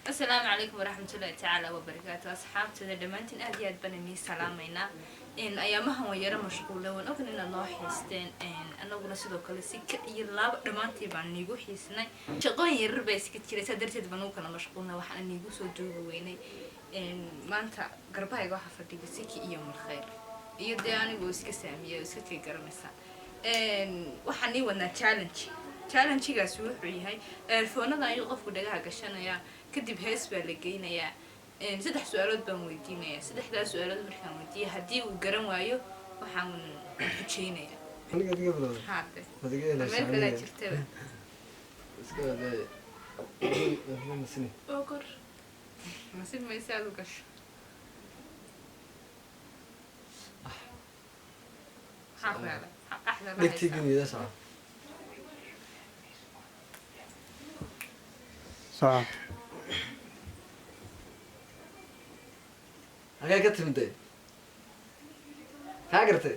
Asalaamu calaykum waraxmatullaahi tacaala wabarakaatu. Asxaabtada dhammaantiin aad iyo aad baan inii salaamaynaa. Ayaamahan waan yaro mashquula, waan ogan inaad noo xiisteen, anaguna sidoo kale si ka iyo laaba dhammaantii baan niigu xiisnay. Shaqooyin yarar baa iska jiray, saa darteed baan ugu kala mashquulnay, waxaana niigu soo duubi weynay. Maanta garbahayga waxaa fadhiga Siki iyo Mulkhayr iyo dee anigoo iska saamiya oo iska kay garanaysa. Waxaan nii wadnaa challenge. Challengegaasi wuxuu yahay earphonada ayuu qofku dhagaha gashanayaa, kadib hees baa la geynayaa. Saddex su-aalood baan weydiinayaa. Saddexdaas su-aalood markaan weydiiya, haddii uu garan waayo, waxaan xujeynayaa. Aniga adiga bilowday. Haade. Adiga meel helaysaa. kalaa Aniga. Jirtaba. Iska wadaay. Nasini. Oo kor. Nasiib mayse aad u gasho. Maxaa ku helay? Axda la Dhegtii haysaa. Geliya saca. Soco. Halkee ka timiday? Kaa gartay?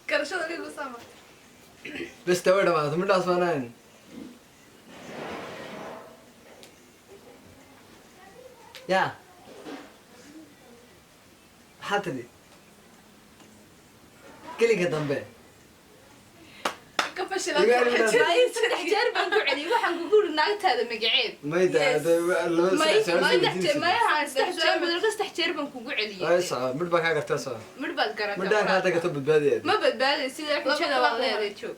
Garashada adigu sama. Bes taa way dhamaatay, midhaas baan ahayn. Yaa. Maxaa tidhi? Gelinka dambe. Ka fashilan. Iga ilaalin. Ay, saddex jeer baan ku celiyay. Waxaan kugu uri naagtaada magaceed. Mayda Yes. laba may saddex su'aal may soo saddex jeer weydiinaysa. mayaha saddex su'aal badan, saddex jeer baan kugu Ay celiyay. Soco, midh baa kaa gartay, soco. Midh baad garatay. Midhaan kaa tagato badbaadi aad. Ma badbaaday sida xujada Laba waad laba. leedahay, joog,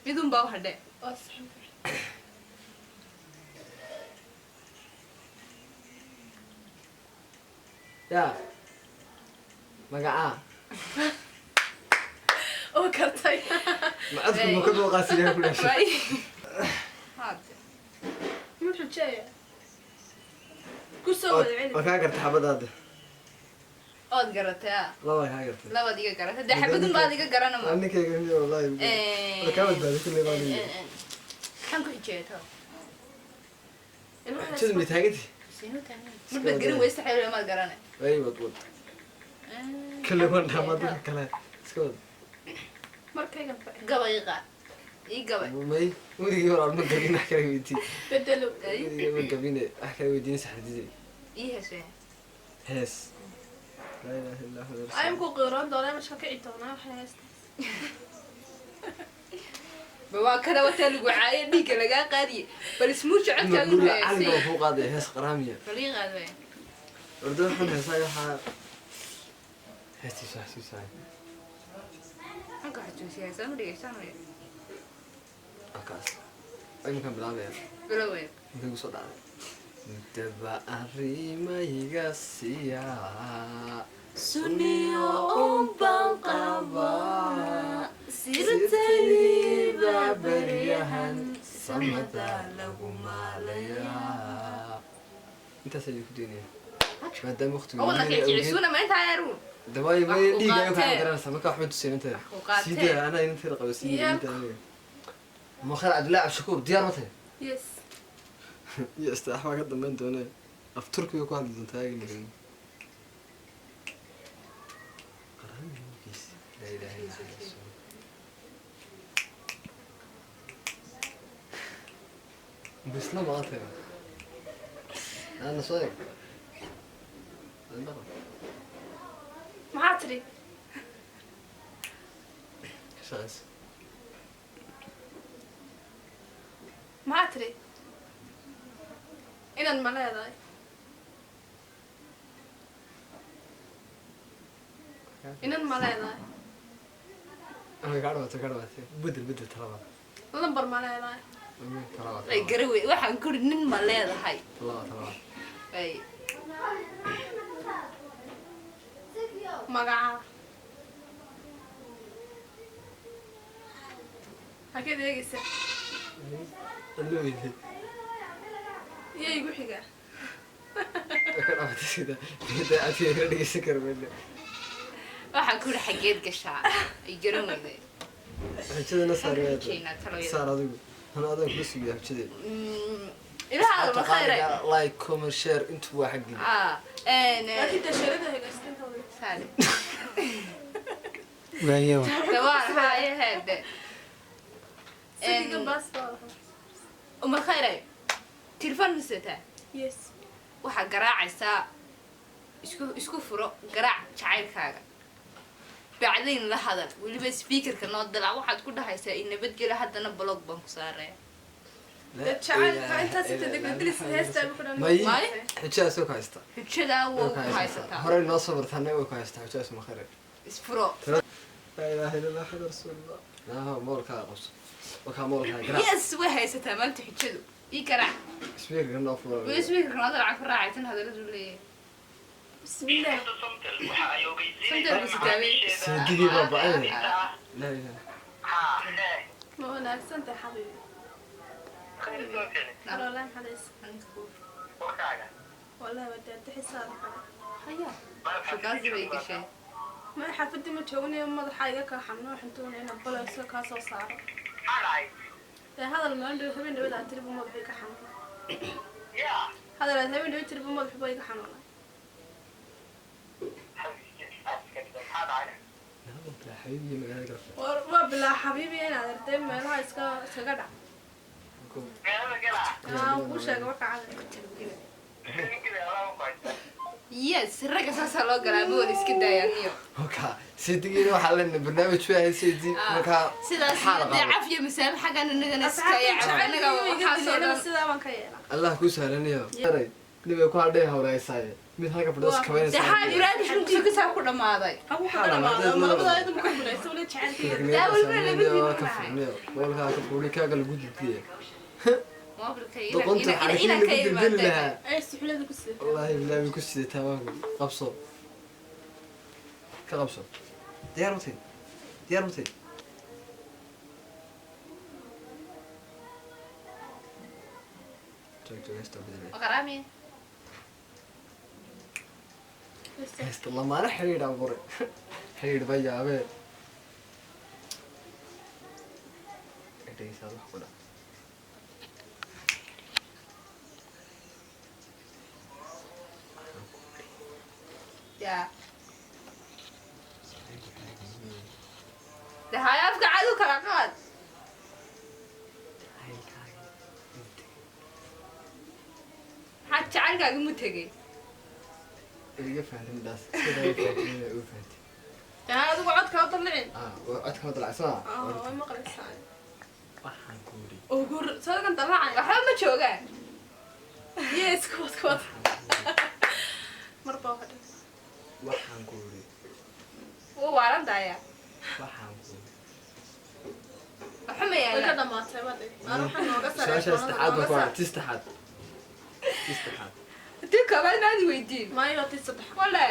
midun baa u hadhe. Waa sax. Yaa. Magacaa. Oo kartay. Ma codku ma ka dulqaasiyaa ku dhashay? Haade. Muxuu xujeeya? Ku soo wada celi. Waa kaa gartay xabadaada. Ood garatay ah. Laba kaa gartay. Labaad iga garatay dee, xabadun baad iga garanama. Ninkayga niyo wallahi. Waa kaa badbaaday kulley baan leeyahay. Maxaan ku xijeeya tao? Ilmaha. Jid may taaganti. Midbaad garan weysta, xeelo maad garanay. Ay wad wad. Kulley waan dhamaa dadka kale. Iska wad. Markaygan Gabay qaad, ii gabay. May weligii hore aan ma gabin wax kale weydiin. Bedelo. Weligii ma gabine wax kale weydiin saxdiday. Ii heesee. Hees. Laa ilaaha illa huwa. Ayaan ku qiiroon doonaa, masha kici doonaa waxay haystaa. Ba waa kada wataa lagu caayo, dhiigga lagaa qaadiye, bal ismuuji codkaagu. Guriga calanka Heesay. waa kuu qaaday hees qaraamiya. Bal ii qaad waay. Ordo waxaan heesaa waxaa heestiisa xasuusahay. Maxaan ka xasuusiyaa? Heesaan u dhegeysan waay. Halkaas. Iminkaan bilaabaya. Bilowey. Intay kusoo dhacday. Daba arrimayga siyaa. Suniyo unbaan qabaa. Sirtayda baryahan samada lagu maalayaa. Intaas ayuu ku daynaya. Maadaama waqtigu Wadna yahay awgeed. kicisuuna ma intaa yaru. Dawaayo Wax may ku dhiiga ayuu kaa qaatee. garanaysaa marka waxba tuseen inta. Ku qaatee. Sidee anaa inta qabo sidee Yep. inta aniga. Mukhaar Cabdullaahi Cabdishakuur diyaar ma tahay? Yes. Iyo istaax baa ka dambeyn doonee. Af Turkiga ku hadli doontaa ayaga nigan. Qaraamigiis. Laa ilaaha illa Allah. Bisla ma tahay. Ana soo eeg. Ana Maxaa tiri? ka shaqeysa. Maxaa tiri? Inan ma leedahay? Inan ma leedahay? Way ka dhawaatay, ka dhawaatay. Bedel bedel talabaad. Lambar ma leedahay? Talabaad. Ay garawey, waxaan kuri nin ma leedahay. Talabaad talabaad. Ay. Magacaa. Halkeed eegaysa? Allooyday. Iyo igu xigaa. Way ka dhawaatay sida. Sida adiga ka dhegeysan karo meel. Waxaan kuri xageed gashaa, ay garan weyday. Xujadana saar Maxaan ku waad. xijeynaa taloyada? Saar adigu. Ana adan kula sugiya xujadee. Ilaha ma khayray. Like, comment, share intu waa xaggii. Ah en Laakiin tasharada hagaajistintooda. Saale. Waaye waa. Dawaan haye heede. Sidiga baas baa lahaa. Umar Khayray, telefon ma sidataa? Yes. Waxaa garaacaysaa, isku furo, garaac jacaylkaaga, bacdayn la hadal, weliba speakerka noo dalac. Waxaad ku dhahaysaa i nabadgelo, haddana block baan ku saaraya. Dee jacaylka intaas inta degdegdilis heestaa ku dhan. May. May. Xujaas oo ka haysta. Xujadaa Way wuu ku ku haysataa. haysataa. Horey noo soo bartaanay, way ku haysataa xujaas Umar Khayre. Isfuro. Laa ilaaha illa Allah, Muhammad rasuulullah. Laa moolkaa qabso, wakaa moolkaa garaac. Yes, way haysataa maanta xujadu, ii garaac. Speakerka noo furo. Weli speakerka noo dalac, ku raacaysan hadaladu leeyahay. Bismillah. Somtel ku sitaabay. Seedigii baa ba'ay. Laa ilaaha. Ma wanaagsan tahay, xabiibi? Caroline xadays. Wallahi waa daadaxisaada kale. Haya, shukaansi bay gashay. Ma xaafadii ma jooganayo, madaxa iga kaa xanuun, waxaan doonaya inaan balo isla kaa soo saaro. Dee hadal maalin dhow habeen dhawada aad tiri buu madaxu iga xanuunay. Hadal aad habeen dhawo tiri buu madaxu ba iga xanuunay. Laa xabiibi, magaalada garab. Waa bilaa xabiibi inaad arday meelaha iska iskaga dhac. Aa kuu sheega warka caadi. Yes, ragga saasaa loo galaa, ma wada iska daaya niyo. Wakaa seedigiina waxaa leenahay barnaamij bay ahayd seedi markaa. Sidaas xaal dee qaado. Cafiya masaame xaggan inagana iska Asxaabta yaca anaga waxaasoo jacaylka dhan. Sidaa baan ka yeelaa. Allah kuu sahlanayo, nin bay ku hadhay hawlaysaaye, mid halka fadhido Waa. Dee kabaynaysaa. xaa barnaamijku kasaa ku dhamaaday. Aku Xaal dhamaado ama labada ayadu ma ka gulaysa wala jacaylkayga. Daa weliba labadiina ka maxay? furniyo moolkaa ka furni kaaga lagu diddiye. Moobilka Doqonta xarkii inaan lagu ka dildili imaatay. lahaa. Ay suxulada ku sidataa. Wallaahi bilaahi way ku sidataa, waagu qabso, ka qabso. Diyaar mutay? Diyaar mutay? Joog, joog, heesta bedelay. Qaraami. Heesta lamaana xidhiidh abuuray, xidhiidh ba yaabee. Dhegeysaad wax ku dhac. Yaa dee haya, afka cad u kala qaad. Maxaa jacaylkaaga mu tegey? Iga fahantay midhaas, sidaa u fahantay, u fahantay. Yaa adigu codka u dallicin. Ah, waa codka ma dalacsanaa? Aa way maqlaysaa. Waxaan ku yidhi Ugur soodan dallacay. Waxba ma joogaan. Yes, kuwad kuwad mar baa hadhay. Waxaan ku yidhi Wuu waalan daaya. Waxaan ku yidhi Waxba ma Way ka yaalaan. dhamaatay baday maar waxaa nooga Su-aasha saddexaad baa ku sareeya. haray, tii saddexaad, tii saddexaad. Tii koobaad maad weydiin. Maayo, tii saddex. Wale.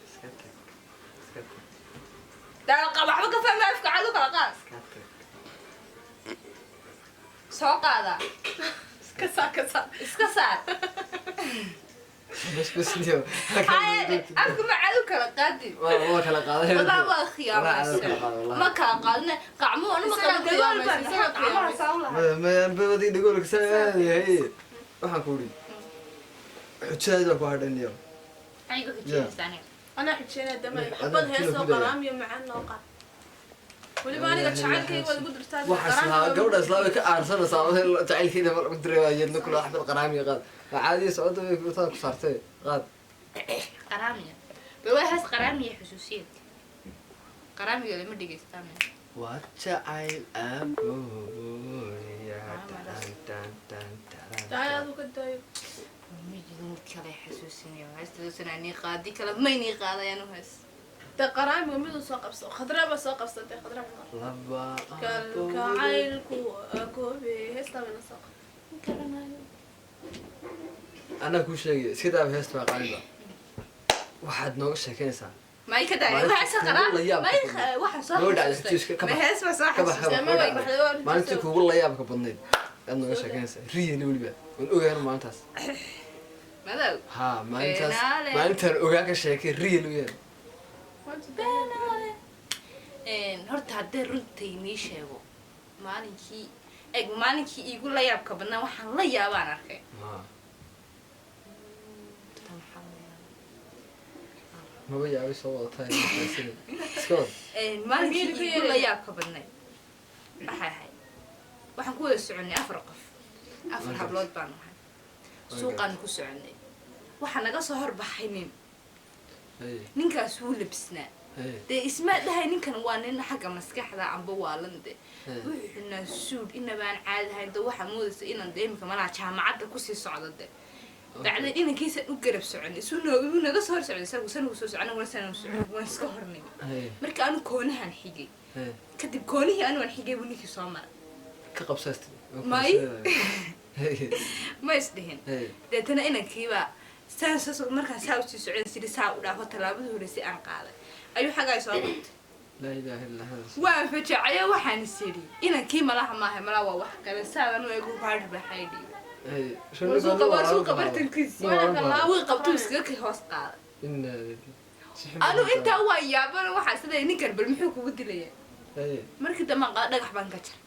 Iska tag, iska tag. Daa waxba ka fahma, afka cad u kala qaad. Iska tag. Soo qaada. Ka saa, ka saa. Iska saar. Bas bas niyo. Haye, afka ma cad u kala qaadin. Waa kala qaaday. Walaa waa Walaa khiyaamaysa. kala qaaday, wallahi. Ma kala qaadne qacmo ana ma Isagaa qaba dhagool baan khiyaamaysa, isagaa qacmaha khiyaamaysa. saa u lahaa. Ma badii dhagoolka saa yahay. Waxaan ku yidhi xujadeed baa ku hadhay niyo. Aniga xujinaysa aniga. Anaa xujeynaa damay Adaa xabad xujada heesoo ku daya. qaraam iyo macaan noo qaad. Weliba aniga jacaylkayga waad igu dirtaa. Waxa islaa gabadha islaa way ka aarsanaysaa jacaylkeeda mar ugu diray yeedna kula axmed qaraami qaad. Waa caadiya socodda way taa ku saartay, qaad. Qaraamiya bal waa hees qaraamiya xusuusiyad qaraamiga lama dhegeystaan. Waa jacayl abuuriya tan tan tan Daaya tan. adu ka daayo. Mid kale xasuusinayo heestadoosana nii qaadi kale maynii qaadayaan u hees. Dee qaraamiga miduu soo qabso, khadra baa soo qabsatay, khadra cumar. Laba. Kalgacaylku akoobe heestaa bayna soo qabsatay. Anaa kuu sheegay, iska daaba heesta baa qaaliba. Waxaad nooga sheekeynaysaa may ka daaya Maalintii heesa kuugu qaraam la yaabka may badnayd. Waxaan soo Noo dhacday xasuustay xasuuska, ka ma bax. hees baa soo Ka bax, xasuustay. ka bax. Ma way baxday, waa arrintaas. Maalintii kuugu la yaabka badnayd aad nooga sheekeynaysaa, riyana weliba waan ogahay maalintaas. Madow. Haa, maalintaas. Beenaale. Maalintaan ogaa ka sheekay, riyal weyaan. Beenaale. Horta haddii runta inii sheego, maalinkii eg maalinkii iigu la yaabka badnaa waxaan la yaabaan arkay. Horta maxaa la yaabay? Maba yaabay, soo wadataa iska wad. Maalinkii Amiir ka iigu la yeelay. yaabka badnay waxay ahayd wada soconay afar qof, afar hablood baanu ahay. Suuqaanu ku soconay, waxaa naga soo horbaxay nin. Ninkaas wuu labisnaa. Dee isma dhahay ninkan waa nin xagga maskaxda amba waalan de. Wuxuu xidhnaa suud inabaan caadi ahayn. De waxaa moodaysa inaan de imika malaha jaamacadda kusii socdo. De bacdeen inankiisaan u garab soconay, suu wuu naga soo hor socday. Isagu sanagu soo socon, anaguna sanaan socon, waan iska hornay. Marka anu koonahan xigay, kadib koonihii anu aan xigay buu ninkii soo maray. Ka qabsaysta. May. Ma isdhihin. Deetana inankiibaa saan soo markaan saa usii socday, sidii saa u dhaafo, tallaabadii horreysay aan qaaday ayuu xaggaa soo qabtay. Laa ilaaha illa allah. Waan fajacayo, waxaan is idhi inankii malaha maaha, malaha waa wax kale. Saadan u eegu baadhi baxay dhiibay. Suuqa, waa suuqa bartankiisi. Wii qabtuu iskaga kay hoos qaaday. Anu intaa waa yaabana, waxaa isleeyahay ninkan bal muxuu kugu dilaya? Markii dambe aan qaado, dhagax baan ka jaray.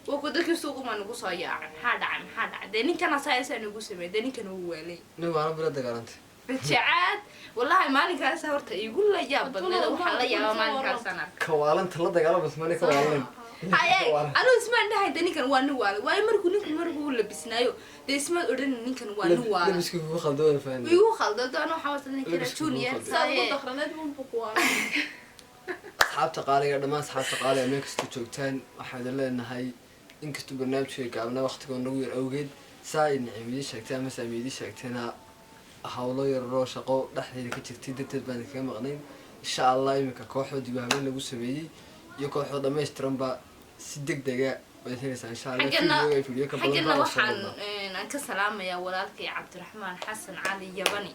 Waa ku dadkii suuqa nagu soo yaacay: "Maxaa dhacay? Maxaa dhacay?" Dee ninkana saa nagu sameeyay, dee ninkan wuu waalay. Nin waana bila dagaalantay. Fajacaad wallahi maalinkaas horta iigu la yaab badneed. Waxaan la yaaba maalinkaasaan arkay. Kawaalanta la dagaalama mane ka waalan. Haye, anuu ismaan dhahay de ninkan waa nin waalay, waayo markuu ninku markuu labisnaayo dee ismaad odhan ninkan waa nin waalay. Labiskii kugu khaldo waan fahanay. Igu khaldo doona, waxaa wata ninkana Labiska kugu junior. khaldan. Saad ugu dakhraneed bunbu ku waa. Asxaabta qaaliga, dhammaan asxaabta qaaliga meel kasta joogtaan, waxaan idin leenahay inkastuu barnaamijka gaabnaa waqtigoo nagu yar awgeed, saa ay Nicimiidi sheegtay ama Saamiidi sheegtayna, hawlo yararoo shaqo dhexdeeda ka jirtay darteed baan idinkaga maqnayn. Insha Allah iminka kooxoo dib u habeen lagu sameeyey iyo kooxoo dhammaystiranba si deg dega waad helaysaa insha Allah. Xaggana video video ka badan xaggana baa soo waxaan wadnaa. Aan ka salaamayaa walaalkay Cabdiraxmaan Xasan Cali Yabani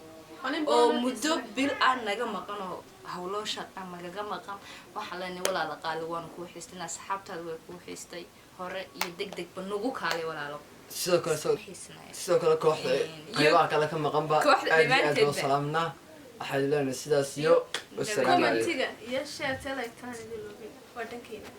oo muddo bil aan naga maqan oo hawlo shaqa nagaga maqan. Waxaa leenahay, walaala qaali, waanu kuu xiistay, asxaabtaada way kuu xiistay, hore iyo deg degba nagu kaalay, walaalo. Sidoo kale xiisnaya. Sidoo kale kooxda qaybaha kale ka maqanba Kooxda aad iyo aad loo dhammaanteedba. salaamnaa. Waxaan leenahay sidaas iyo wasalaamu calaykum. Commentiga iyo share like-taan idin loobin waa dhankeena.